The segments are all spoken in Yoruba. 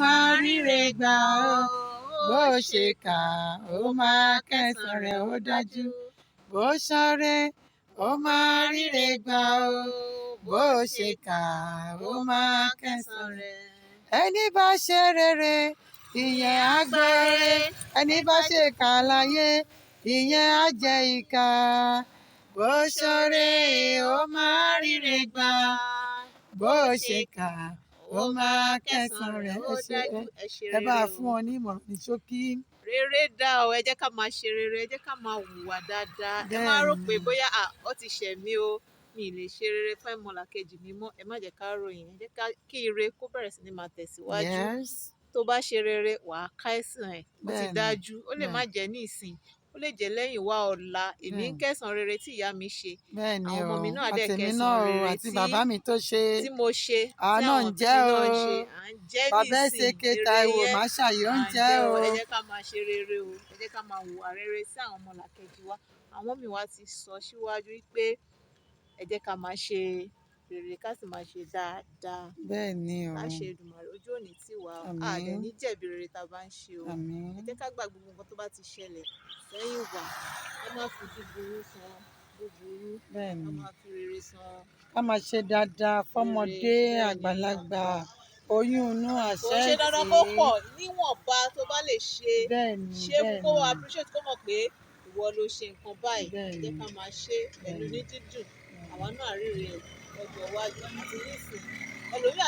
máa ríre gbà o. Bó ṣe kà, ó máa kẹsàn rẹ̀, ó dájú. Bó ṣoore, ó máa ríre gbà o. Bó ṣe kà, ó máa kẹsàn rẹ̀. Ẹni bá ṣe rere, ìyẹn á gbére. Ẹni bá ṣe kà láyé, ìyẹn á jẹ ìkà. Bó ṣoore, ó máa ríre gbà. Bó ṣe kà, ó máa kẹsàn rẹ̀. Ó dájú. Ẹ ṣe Ẹ bá rere fún o. wọn ní ìmọ̀ràn ní ṣókí. Rere dá o. Ẹ jẹ́ ká máa ṣe rere, ẹ jẹ́ ká máa hùwà dáadáa. Ẹ má rò pé bóyá à ó ti ṣẹ̀ mí o, mi ì lè ṣe rere fún ọmọlàkejì mi mọ́. Ẹ má jẹ́ ká ròyìn. Ẹ jẹ́ kí ire kó bẹ̀rẹ̀ sí ní máa tẹ̀síwájú. Tó bá ṣe rere, wàá ká ẹ̀san ẹ̀. Ó ti dájú. Ó lè má jẹ́ ní ìsìn, ó lè jẹ́ lẹ́yìn wá ọ̀la. Èmi ń kẹ́san rere tí ìyá mi ṣe. Bẹ́ẹ̀ ni Àwọn o. ọmọ mi náà dẹ̀ Àtèmi kẹ́san náà o, rere àti bàbá mi tó ṣe. tí mo ṣe, Àwa tí náà ń àwọn jẹ́ tèmi o. náà ń ṣe. À ń jẹ́ Bàbá nísìn Ẹ̀sẹ̀kẹ̀ èrè Táíwò yẹn. Máṣàyí ó À ń ń jẹ́ jẹ́ o. o. Ẹ jẹ́ ká máa ṣe rere o. Ẹ jẹ́ ká máa hùwà rere sí àwọn ọmọlàkejì wa. Àwọn mi wá ti sọ síwájú wípé ẹ jẹ́ ká máa ṣe rere, ká sì máa ṣe dáadáa. Bẹ́ẹ̀ ni o. Láṣẹ Èdùmàrè, ojú ò ní tì wá o. A dẹ̀ Àmín. ní jẹ̀bi rere tá a bá ń ṣe o. Àmín. Ẹ jẹ́ ká gbàgbé gbogbo nǹkan tó bá ti ṣẹlẹ̀ sẹ́yìn wá. Ká má fi búburú san búburú. Bẹ́ẹ̀ Ká ni. máa fi rere san Ká máa ṣe dáadáa fọ́mọdé, rere. Bẹ́ẹ̀ ni. àgbàlagbà, oyún inú, Kò àṣẹ ń ṣe dandan kó pọ̀, níwọ̀nba tó bá lè ṣe. Bẹ́ẹ̀ ni. Ṣe fún Bẹ́ẹ̀ kó ni. appreciate, kó mọ̀ pé ìwọ ló ṣe nǹkan báyìí. Bẹ́ẹ̀ Ẹ jẹ́ ni. ká máa ṣe pẹ̀lú Bẹ́ẹ̀ ní ni. dídùn. Àwa náà ríre ẹ̀ lọ́jọ́ iwájú àti nísìn. Ẹlòmíì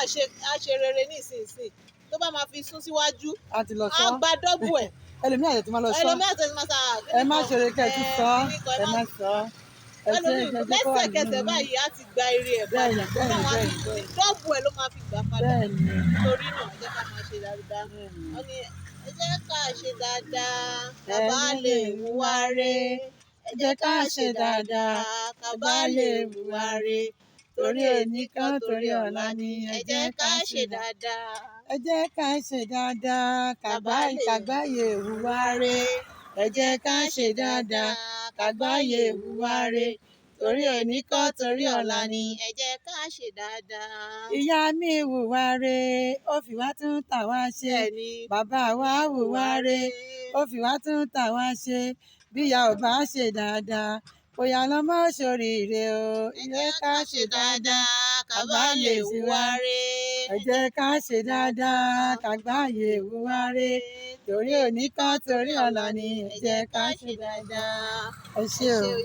á ṣe rere nísinsìnyí, tó bá máa fi sún síwájú, A ti lọ á sọ. gba double ẹ̀. Ẹlòmíì àti máa lọ sọ. Ẹlòmíì àti máa sọ, Ẹ má ṣeré kẹ́ ẹ tún sọ. kíní kan, Ẹ má sọ. Ẹ ṣe ẹlòmíì ẹ jẹ́ kó wà lẹ́sẹ̀kẹsẹ̀ nínú yín. báyìí, á ti gba ire ẹ̀ Bẹ́ẹ̀ ni. padà. Bẹ́ẹ̀ ni. Ọlọ́run á Bẹ́ẹ̀ fi ni. Bẹ́ẹ̀ ni. double ẹ̀ ló máa fi gbà padà. Bẹ́ẹ̀ ni. Torí náà, ẹ jẹ́ ká máa ṣe dáadáa. Bẹ́ẹ̀ ni. Wọ́n ní ẹ jẹ́ ká ṣe dáadáa, ká bá Ẹni lè lè hùwà hùwà re. re. Ẹ Ẹ jẹ́ jẹ́ ká ká ṣe ṣe dáadáa, dáadáa, ká ká bá bá lè lè hùwà hùwà re. re. Torí Torí èní èní kọ́, kan, torí torí ọ̀la ọ̀la ni. ni. Ẹ Ẹ jẹ́ jẹ́ ká ká ṣe ṣe dáadáa. dáadáa. Ẹ jẹ́ ká ṣe dáadáa, Ká bá kàgbáyé lè kàgbáyé hùwà re. Ẹ jẹ́ ká ṣe dáadáa, kàgbáyé hùwà re. Torí èní kọ́, torí ọ̀la ni. Ẹ jẹ́ ká ṣe dáadáa. Ìyá mi hùwà re, ó fi wá tún tà wá ṣe. Bẹ́ẹ̀ ni. Bàbá wa hùwà re, ó fi wá tún tà wá ṣe. Bíyá ò bá ṣe dáadáa, bóyá lọmọ ṣoríire o. Ẹ jẹ́ ká ṣe dáadáa, ká bá kàgbáyé lè hùwà hùwà re. Ẹ jẹ́ ká ṣe dáadáa, kàgbáyé hùwà re. Torí òní kọ́, torí ọ̀la ni. Ẹ jẹ́ ká ṣe dáadáa. Ẹ Ẹ ṣé o. ṣé o.